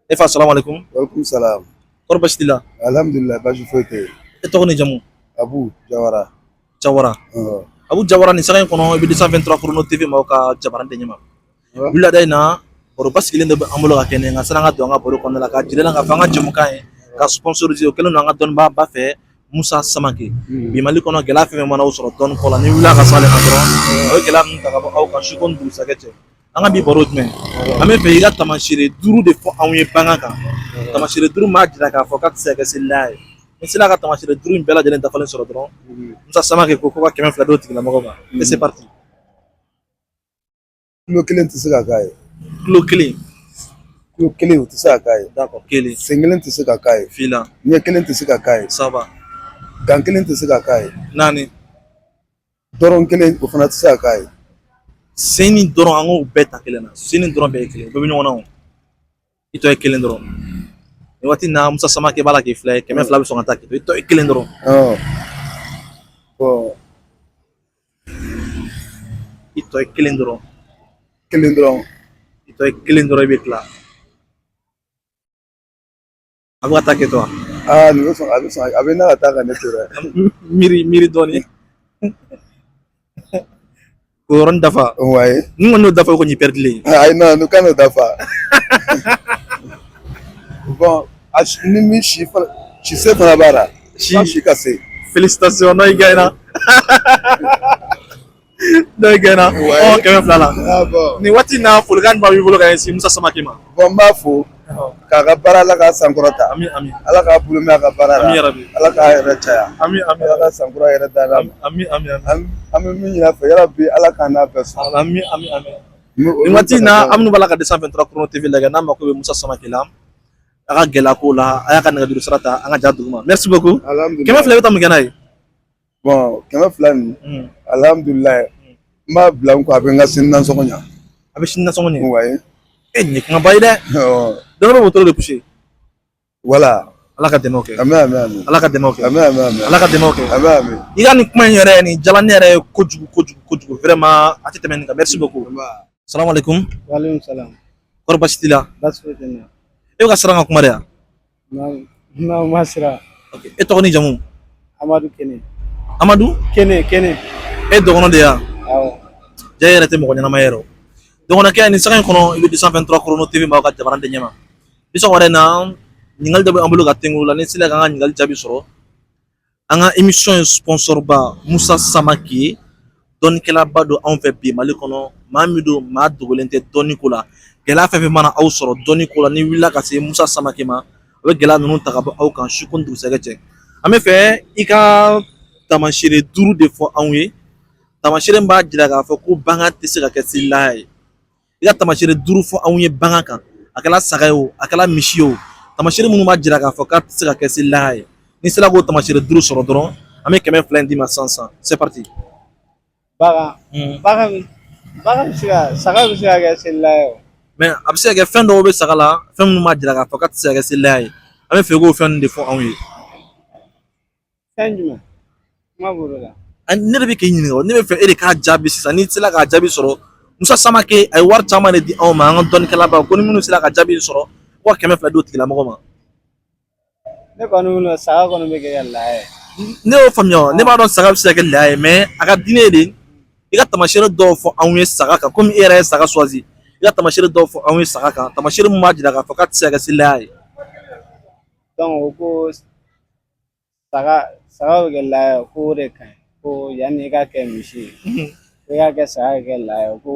E fa, salamu alaikum. Walaikum salam. Kɔrɔ basi t'i la? Alhamdulillah, baasi foyi tɛ yen. E tɔgɔ ni jamu? Abu Jawara. Jawara. Abu Jawara, nin sanga in kɔnɔ, i bɛ 223 Chrono TV maaw ka jabaran de ɲɛma. Wulada in na, baro basigilen dɔ bɛ an bolo ka kɛ nka sani an ka don an ka baro kɔnɔna la, k'a jira k'a fɔ an ka jɛmukan ye ka sponsoriser, o kɛlen don an ka dɔnnibaaba fɛ, Musa Samake. Bi Mali kɔnɔ, gɛlɛya fɛn fɛn mana aw sɔrɔ dɔnni kɔ la, ni wulila ka s'ale ma dɔrɔn, a bɛ gɛlɛya ninnu ta ka bɔ aw kan su ko ni dugusajɛ cɛ. An ka bi baro jumɛn? An bɛ fɛ i ka taamasere duuru de fɔ anw ye bagan kan, taamasere duuru b'a jira k'a fɔ k'a tɛ se ka kɛ selila ye. Ni sera ka taamasere duuru in bɛɛ lajɛlen dafalen sɔrɔ dɔrɔn, Musa Samake ko ko ka 200 d'o tigilamɔgɔ ma. Et c'est parti. Tulo kelen tɛ se ka k'a ye. Tulo kelen. Tulo kelen, o tɛ se ka k'a ye. D'accord, kelen. Sen kelen tɛ se ka k'a ye. Fila. Ɲɛ kelen tɛ se ka k'a ye. Saba. Gan kelen tɛ se ka k'a ye. Naani. Dɔrɔn kelen, o fana tɛ se ka k'a ye. Sen ni dɔrɔn, an k'o bɛɛ ta kelen na. Sen ni dɔrɔn bɛɛ ye kelen, o bɛɛ bɛ ɲɔgɔn na. O i tɔ ye kelen dɔrɔn. Nin waati in na, Musa Samake b'a la k'i filɛ, 200 bɛ sɔn ka taa k'i to, i tɔ ye kelen dɔrɔn. Bon. I tɔ ye kelen dɔrɔn. Kelen dɔrɔn. I tɔ ye kelen dɔrɔn, i bɛ tila. A bɛ ka taa kɛ to wa? Aa, nin bɛ sɔn, a bɛ sɔn, a bɛ n'a ka taa ka ne to dɛ. Miiri, miiri dɔɔnin k'o yɔrɔnin dafa. Wayi. Ni kɔni y'o dafa, o kɔni y'i pɛrɛdilen ye. Ayi, non, nin kan n'o dafa. Bon, a ni min si fana, sise fana b'a la. Si. Si ka se. Félicitations, n'o i gagné, n'o i gagné. Ɔ, 200 la. Ah bon. Nin waati in na, folikan jumɛn b'i bolo ka ɲɛsin Musa Samake ma? Bon, n b'a fo k'a ka baara, Ala k'a sankɔrɔta. Ami, ami. Ala k'a bolo mɛn a ka baara la. Ami yarabi. Ala k'a yɛrɛ caya. Ami, ami. Ala ka sankura yɛrɛ da la. Ami, ami, ami. An bɛ min ɲini a fɛ, yarabi, Ala k'an n'a bɛɛ sɔn. Ami, ami, ami. Nin waati in na, an minnu b'a la ka 223 Chrono TV lajɛ, n'a mako bɛ Musa Samake la, a ka gɛlɛya ko la, a y'a ka nɛgɛjuru sira ta an ka ja duguma. Merci beaucoup. Alhamdulillah. 200 bɛ taa mun kɛ n'a ye? Bon, 200 nin, alhamdulillah, n b'a bila n kɔ, a bɛ n ka sini nasɔngɔ ɲa. A bɛ sini nasɔngɔ ɲɛ? Wayi. E, nin ye kumaba ye dɛ. Dɔ bɛ wotoro de pousser. Voilà. Ala ka dɛmɛ kɛ. Ami, ami, ami. Ala ka dɛmɛ kɛ. Ami, ami, ami. Ala ka dɛmɛ kɛ. Ami, ami. I ka nin kuma in yɛrɛ, nin jala ne yɛrɛ ye kojugu, kojugu, kojugu, vraiment, a tɛ tɛmɛ nin kan. Merci beaucoup. Salamu alaikum. Waleykum salam. Kɔrɔ basi t'i la? Baasi foyi tɛ n na. E bɛ ka siran ka kuma de yan? Non, non, ma siran. E tɔgɔ ni jamu? Amadu Kene. Amadu? Kene, Kene. E dɔgɔnɔ de yan? Awɔ. Ja, e yɛrɛ tɛ mɔgɔ ɲɛnama yɛrɛ o. Dɔgɔnɔkɛ, nin sanga in kɔnɔ, i bɛ 223 Chrono TV maaw ka jabaran de ɲɛma. Bi sɔgɔmada in na, ɲininkali dɔ bɛ an bolo ka tengu la. Ni sera k'an ka ɲininkali jaabi sɔrɔ, an ka émission ye sponsor ba Musa Samake, dɔnnikɛlaba don anw fɛ bi Mali kɔnɔ. Maa min don, maa dogolen tɛ dɔnni ko la. Gɛlɛya fɛn fɛn mana aw sɔrɔ dɔnni ko la, ni wulila ka se Musa Samake ma, o bɛ gɛlɛya ninnu ta ka bɔ aw kan su ko ni dugusajɛ cɛ. An bɛ fɛ i ka taamasere duuru de fɔ anw ye, taamasere min b'a jira k'a fɔ ko bagan tɛ se ka kɛ selilaya ye. I ka taamasere duuru fɔ anw ye bagan kan, a kɛra saga ye o, a kɛra misi ye o, taamasere minnu b'a jira k'a fɔ k'a tɛ se ka kɛ selilaya ye. N'i sera k'o taamasere duuru sɔrɔ dɔrɔn, an bɛ 200 in d'i ma sisan sisan. C'est parti. Bagan bɛ se ka, saga bɛ se ka kɛ selila ye o. Mais a bɛ se ka kɛ fɛn dɔw bɛ saga la, fɛn minnu b'a jira k'a fɔ k'a tɛ se ka kɛ selilaya ye. An bɛ fɛ i k'o fɛn ninnu de fɔ anw ye. Fɛn jumɛn? Kuma b'o la. Ne de bɛ k'i ɲininka, ne bɛ fɛ e de k'a jaabi sisan. N'i sera k'a jaabi sɔrɔ, Musa Samake a ye wari caman de di anw ma, an ka dɔnnikɛlaba ko ni minnu sera ka jaabi sɔrɔ, ko ka 200 d'o tigilamɔgɔ ma. Ne kɔni bolo, saga kɔni bɛ kɛ ka laya ye. Ne y'o faamuya, ne b'a dɔn saga bɛ se ka kɛ laya ye, mais a ka di ne ye de i ka taamasere dɔw fɔ anw ye saga kan. Komi e yɛrɛ ye saga choisi, i ka taamasere dɔw fɔ anw ye saga kan, taamasere min b'a jira k'a fɔ k'a tɛ se ka kɛ selilaya ye. Donc o ko saga bɛ kɛ laya ye, ko o de ka ɲi, ko yanni i ka kɛ misi ye, ko i ka kɛ saga ka kɛ laya ye, ko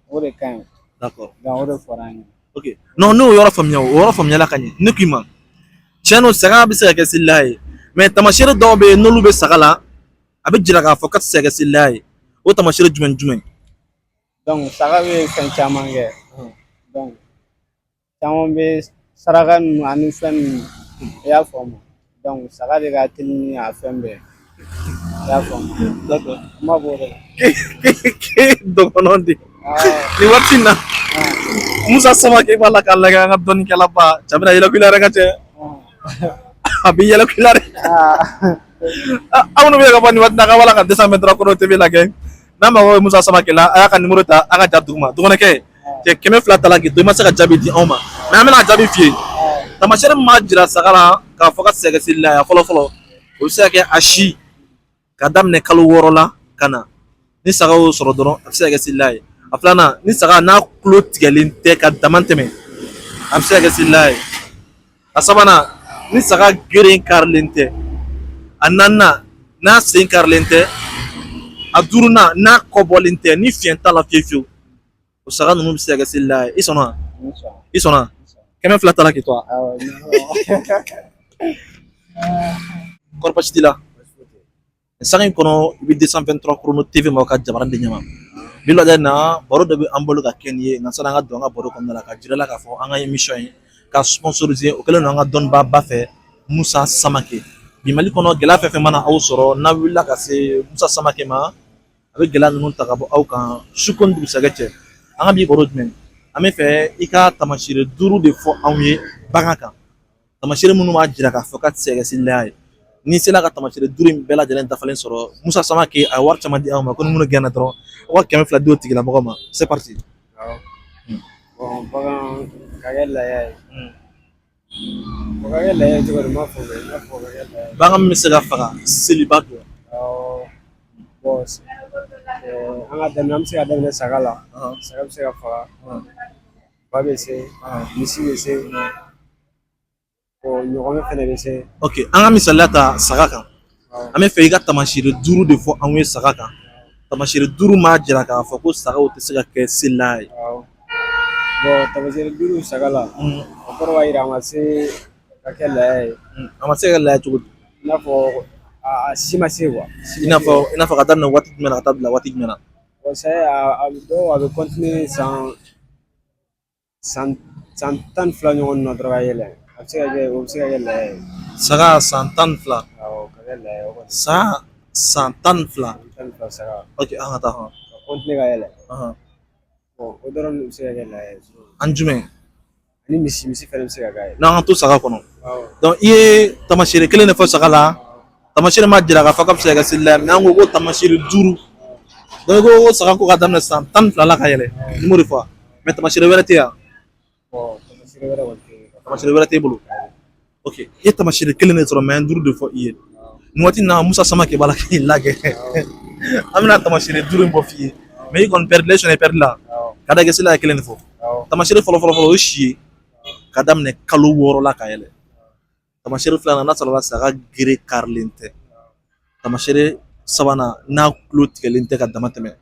o de ka ɲi. D'accord. Donc o de fɔra an ye. Ok, non, ne y'o yɔrɔ faamuya, o yɔrɔ faamuyala ka ɲɛ. Ne k'i ma, tiɲɛ don, saga bɛ se ka kɛ selilaya ye, mais taamasere dɔw bɛ yen, n'olu bɛ saga la, a bɛ jira k'a fɔ k'a tɛ se ka kɛ selilaya ye. O taamasere jumɛn ni jumɛn? Donc saga bɛ fɛn caman kɛ. Donc caman bɛ saraka ninnu ani fɛn ninnu, i y'a faamu. Donc saga de ka teli ni a fɛn bɛɛ ye, i y'a faamu. D'accord. Kuma b'o de la. K'e dɔgɔnɔ de nin waati in na, Musa Samake b'a la k'a lajɛ, an ka dɔnnikɛlaba cɛ bɛna yɛlɛ ko i la yɛrɛ ka cɛ, a bɛ yɛlɛ ko i la dɛ. Aw minnu bɛ ka bɔ nin waati in na, k'aw b'a la ka 223 Chrono TV lajɛ, n'a mago bɛ Musa Samake la, a y'a ka numéro ta a ka ja duguma. Dɔgɔnɔkɛ cɛ, 200 ta la k'i to, i ma se ka jaabi di anw ma, mais an bɛna jaabi f'i ye. Taamasiyɛn min b'a jira saga la k'a fɔ k'a tɛ se ka kɛ selila ye, fɔlɔ fɔlɔ, o bɛ se ka kɛ a si ka daminɛ kalo 6 la ka na. Ni saga y'o sɔrɔ dɔrɔn, a bɛ se ka kɛ selila ye. A filanan, ni saga n'a tulo tigɛlen tɛ ka dama tɛmɛ, a bɛ se ka kɛ selila ye. A sabanan, ni saga geren karilen tɛ. A naaninan, n'a sen karilen tɛ. A duurunan, n'a kɔbɔlen tɛ, ni fiɲɛ t'a la fiyewu fiyewu, o saga ninnu bɛ se ka kɛ selila ye. I sɔnna? I sɔnna? 200 ta la k'i to a. Kɔrɔ baasi t'i la? Sanga in kɔnɔ, i bɛ 223 Chrono TV ma ka jabaranin de ɲɛma. Bi lajɛ na, baro dɔ bɛ an bolo ka kɛ nin ye. Nka sani an ka don an ka baro kɔnɔna la, ka jira la k'a fɔ an ka émission ye ka sponsoriser, o kɛlen don an ka dɔnnibaaba fɛ, Musa Samake. Bi Mali kɔnɔ, gɛlɛya fɛn fɛn mana aw sɔrɔ, n'a wulila ka se Musa Samake ma, a bɛ gɛlɛya ninnu ta ka bɔ aw kan su ko ni dugusajɛ cɛ. An ka bi baro jumɛn? An bɛ fɛ i ka taamasiyɛn duuru de fɔ anw ye bagan kan, taamasiyɛn minnu b'a jira k'a fɔ k'a tɛ se ka kɛ selila ye. N'i sera ka taamasiyɛn duuru in bɛɛ lajɛlen dafalen sɔrɔ, Musa Samake a ye wari caman di anw ma ko ni minnu gɛnna dɔrɔn, aw ka 200 di o tigilamɔgɔ ma. C'est parti. Bon, bagan ka kɛ laya ye, o ka kɛ laya ye cogo di? N m'a fɔ, i n'a fɔ ka kɛ laya ye. Bagan min bɛ se ka faga seliba don. Awɔ. Bon, an ka daminɛ, an bɛ se ka daminɛ saga la. Saga bɛ se ka faga, ba bɛ se, misi bɛ se, ɲɔgɔmɛ fɛnɛ bɛ se. Ok, an ka misaliya ta saga kan. An bɛ fɛ i ka taamasiyɛn duuru de fɔ anw ye saga kan, taamasiyɛn duuru m'a jira k'a fɔ ko sagaw tɛ se ka kɛ selila ye. Awɔ. Bon, taamasiyɛn duuru saga la, o kɔrɔ b'a jira a ma se ka kɛ laya ye. A ma se ka kɛ laya cogo di? I n'a fɔ a si ma se quoi. I n'a fɔ ka daminɛ waati jumɛn na ka taa bila waati jumɛn na? Bon, ça ye a bɛ dɔw, a bɛ continuer san 12 ɲɔgɔn na dɔrɔn ka yɛlɛ. A bɛ se ka kɛ, o bɛ se ka kɛ laya ye. Saga san 12? Awɔ, ka kɛ laya ye o kɔni. San 12? San 12 saga. Ok, an ka taa hɔn. Ka continuer ka yɛlɛ. Bon, o dɔrɔn de bɛ se ka kɛ laya ye. An jumɛn? Ani misi fɛnɛ bɛ se ka k'a ye. N'an ka to saga kɔnɔ. Donc i ye taamasiyɛn kelen de fɔ saga la, taamasiyɛn m'a jira k'a fɔ k'a bɛ se ka kɛ selila ye. Mais an ko ko taamasiyɛn duuru. Donc i ko ko saga ko ka daminɛ san 12 la ka yɛlɛ, i m'o de fɔ? Mais taamasiyɛn wɛrɛ tɛ yan? Bon, taamasiyɛn wɛrɛ kɔni tɛ yen. Taamasiyɛn wɛrɛ t'e bolo. Ok, i ye taamasiyɛn kelen de sɔrɔ, mais an ye duuru de fɔ i ye. Nin waati in na, Musa Samake b'a la k'i lajɛ. An bɛna taamasiyɛn duuru in bɔ f'i ye, mais i kɔni pɛridi la, i sɔnna i pɛridi la. Ka da kɛ sela ye kelen de fɔ. Taamasiyɛn fɔlɔ fɔlɔ fɔlɔ, o ye si ye ka daminɛ kalo 6 la ka yɛlɛ. Taamasiyɛn filanan, n'a sɔrɔla saga gere karilen tɛ. Taamasiyɛn sabanan, n'a tulo tigɛlen tɛ ka dama tɛmɛ.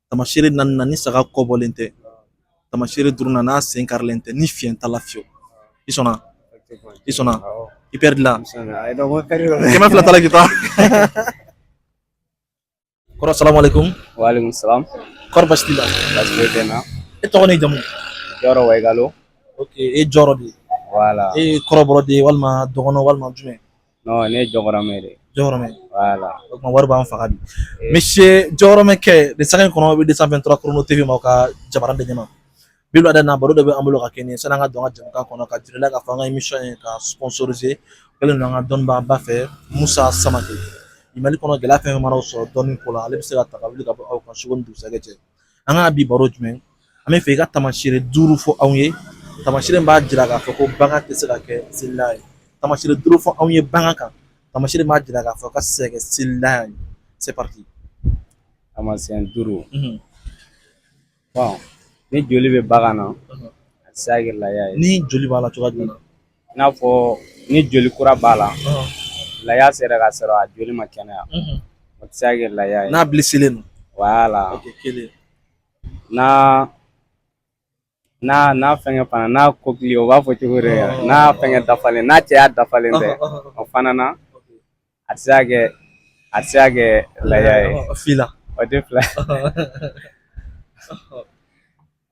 Taamasiyɛn naaninan, ni saga kɔbɔlen tɛ. Taamasiyɛn duurunan, n'a sen karilen tɛ, ni fiɲɛ t'a la fiyewu. I sɔnna? I sɔnna? I pɛridi la. 200 ta la k'i to. Kɔrɔ, salamu aleykum. Waaleykum salam. Kɔrɔ, baasi t'i la? Baasi foyi tɛ n na. E tɔgɔ n'i jamu? Jɔrɔ Wayigalo. Ok, e ye jɔrɔ de ye? Voilà. E ye kɔrɔbɔrɔ de ye walima dɔgɔnɔ walima jumɛn? Non, ne ye jɔkɔrɔmɛ de ye. Jɔkɔrɔmɛ. Voilà. O tuma wari b'an faga bi. Monsieur Jɔkɔrɔmɛkɛ, nin sanga in kɔnɔ, i bɛ 223 Chrono TV ma ka jabaranin de ɲɛma. Bi wulada in na, baro dɔ bɛ an bolo ka kɛ nin ye. Sani an ka don an ka jamukan kɔnɔ, ka jira i la k'a fɔ an ka émission ye ka sponsoriser, o kɛlen don an ka dɔnnibaaba fɛ, Musa Samake. Bi Mali kɔnɔ, gɛlɛya fɛn fɛn mana sɔrɔ dɔnni ko la, ale bɛ se ka ta ka wuli ka bɔ aw kan su ko ni dugusajɛ cɛ. An ka bi baro jumɛn? An bɛ fɛ i ka taamasiyɛn duuru fɔ anw ye, taamasiyɛn b'a jira k'a fɔ ko bagan tɛ se ka kɛ selila ye. Taamasiyɛn duuru fɔ anw ye bagan kan, taamasiyɛn b'a jira k'a fɔ k'a tɛ se ka kɛ selila ye. C'est parti. Taamasiyɛn duuru. Bon, ni joli bɛ bagan na, a tɛ se ka kɛ laya ye. Ni joli b'a la cogoya jumɛn na? I n'a fɔ ni joli kura b'a la, laya sera ka sɔrɔ a joli ma kɛnɛya, o tɛ se ka kɛ laya ye. N'a blessé don. Voilà. Ok, kelen. N'a fɛngɛ fana, n'a kokili, o b'a fɔ cogo di yɛrɛ, n'a fɛngɛ dafalen, n'a cɛya dafalen tɛ, o fana na, a tɛ se ka kɛ laya ye. Fila. O tɛ fila.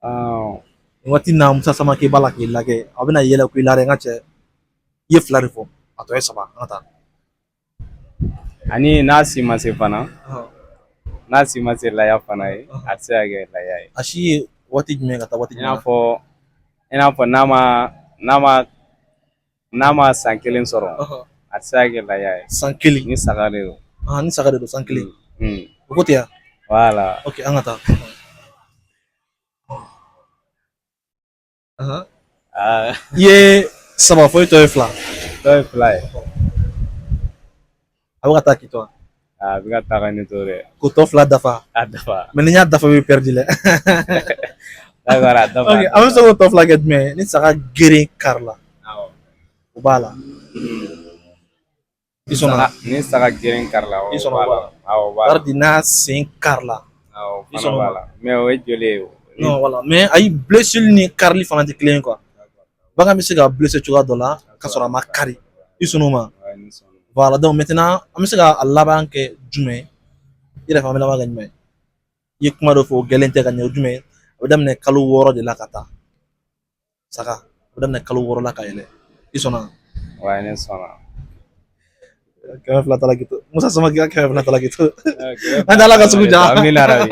Nin waati in na, Musa Samake b'a la k'i lajɛ, a bɛna yɛlɛ ko i la dɛ. N ka cɛ, i ye fila de fɔ, a tɔ ye saba. An ka taa. Ani n'a si ma se fana, n'a si ma se laya fana ye, a tɛ se ka kɛ laya ye. A si ye waati jumɛn ka taa waati I n'a jumɛn na? fɔ i n'a fɔ n'a ma san kelen sɔrɔ, a tɛ se ka kɛ laya ye. San kelen? Ni saga de don. Ni saga de don, san kelen. O ko tɛ yan. Voilà. Ok, an ka taa. Ah, I ye Saba fo, tɔ ye fila. Tɔ ye fila ye. A bɛ ka taa k'i to. A bɛ ka taa ka ne to dɛ. K'o tɔ fila dafa. A dafa. Mais ni n y'a dafa, i bɛ perdu dɛ. D'accord, a dafa. Ok, an bɛ se k'o tɔ fila kɛ jumɛn ye? Ni saga geren kari la, o b'a la. I sɔnna? Ni saga geren kari la, I sɔnna, o b'a la. Awɔ, o b'a la. Bari n'a sen kari la. Awɔ, I fana sɔnna o b'a ma? la. Mais o ye joli ye o? Non, voilà, mais ayi, blessure ni karili fana tɛ kelen ye quoi. Bagan bɛ se ka blessé cogoya dɔ la ka sɔrɔ a ma kari. I sɔnn'o ma? Ouais, ni sɔnna. Voilà, donc maintenant an bɛ se ka a laban kɛ jumɛn ye? I yɛrɛ fana bɛ laban kɛ jumɛn ye? I ye kuma dɔ fɔ, o gɛlɛn tɛ ka ɲɛ, o jumɛn ye? A bɛ daminɛ kalo 6 de la ka taa. Saga a bɛ daminɛ kalo 6 la ka yɛlɛ. I sɔnna? Ouais, ne sɔnna. 200 ta la k'i to. Musa Samake ka 200 ta la k'i to. An tɛ Ala ka sugu ja. Amina rabi.